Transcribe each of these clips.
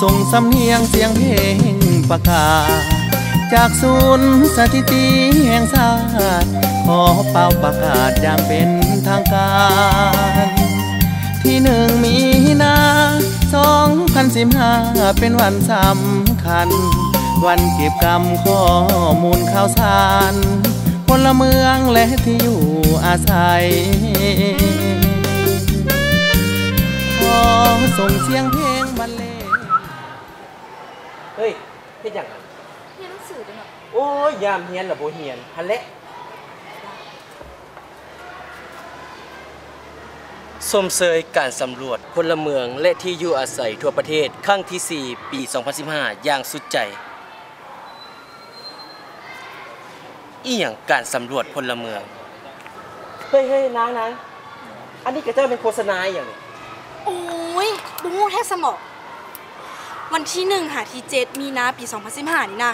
ສົ່ງສຳນຽງສຽງເພງປະກາດ ຈາກສູນສະຖິຕິແຫ່ງຊາດ ຂໍເປົ່າປະກາດຢ່າງເປັນທາງການ ທີໜຶ່ງມີນາ ສອງພັນສິບຫ້າ ເປັນວັນສຳຄັນ ວັນເກັບກຳຂໍ້ມູນຂ່າວສານ ພົນລະເມືອງ ແລະ ທີ່ຢູ່ອາໄສ ຂໍສົ່ງສຽງເພງບັນເລງ. ເຮີ້ຍ ເຮັດຫຍັງຫັ້ນ? ຮຽນໜັງສືຕົວະເນາະ. ໂອ້ຍ ຍາມຮຽນລະບໍ່ຮຽນຫັ້ນແຫຼະ. ຊົມເຊີຍການສຳຫຼວດພົນລະເມືອງ ແລະ ທີ່ຢູ່ອາໄສທົ່ວປະເທດ ຄັ້ງທີສີ່ ປີສອງພັນສິບຫ້າ ຢ່າງສຸດໃຈ. ອີ່ຫຍັງການສຳຫຼວດພົນລະເມືອງ? ເຮີ້ຍໆ ນາງໆ ອັນນີ້ຂະເຈົ້າແມ່ນໂຄສະນາອີ່ຫຍັງນີ້? ໂອ້ຍ ບໍ່ຮູ້ແທ້ສະເໝາະ. ວັນທີໜຶ່ງຫາທີເຈັດ ມີນາ ປີສອງພັນສິບຫ້ານີ້ນະ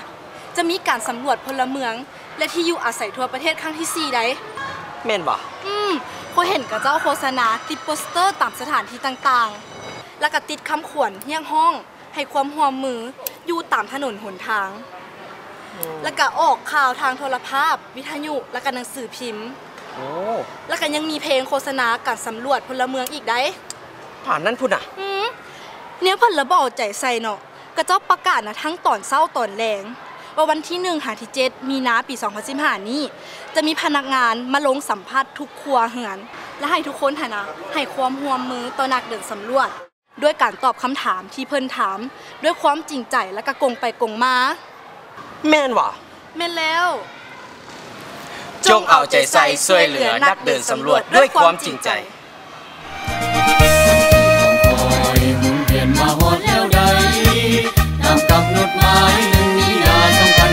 ຈະມີການສຳຫຼວດພົນລະເມືອງ ແລະ ທີ່ຢູ່ອາໄສທົ່ວປະເທດຄັ້ງທີສີ່ໃດ໋. ແມ່ນບໍ່? ອືມ ຂ້ອຍເຫັນຂະເຈົ້າໂຄສະນາ ຕິດໂປສເຕີຕາມສະຖານທີ່ຕ່າງໆ ແລ້ວກະຕິດຄຳຂວັນຮຽກຮ້ອງ ໃຫ້ຄວາມຮ່ວມມືຢູ່ຕາມຖະໜົນຫົນທາງ ແລ້ວກະອອກຂ່າວທາງໂທລະພາບ, ວິທະຍຸ ແລ້ວກະໜັງສືພິມ. ໂອ້ ແລ້ວກະຍັງມີເພງໂຄສະນາການສຳຫຼວດພົນລະເມືອງອີກໃດ໋. ປານນັ້ນພຸ້ນນະ? ອືມ ແນວເພິ່ນລະບໍ່ເອົາໃຈໃສ່ເນາະ. ຂະເຈົ້າປະກາດນະ ທັງຕອນເຊົ້າຕອນແລງ ວ່າວັນທີໜຶ່ງຫາທີເຈັດ ມີນາ ປີສອງພັນສິບຫ້ານີ້ ຈະມີພະນັກງານມາລົງສຳພາດທຸກຄົວເຮືອນ ແລະ ໃຫ້ທຸກຄົນຫັ້ນນະ ໃຫ້ຄວາມຮ່ວມມືຕໍ່ນັກເດີນສຳຫຼວດ ດ້ວຍການຕອບຄຳຖາມທີ່ເພິ່ນຖາມດ້ວຍຄວາມຈິງໃຈ ແລະກະກົງໄປກົງມາ. ແມ່ນຫວາ? ແມ່ນແລ້ວ. ຈົ່ງເອົາໃຈໃສ່ຊ່ວຍເຫຼືອນັກເດີນສຳຫຼວດດ້ວຍຄວາມຈິງໃຈ. ຄອຍໝູນວຽນມາຮອດແລ້ວໃດ ຕາມກຳນົດໝາຍ ໜຶ່ງມີນາ ສອງພັນ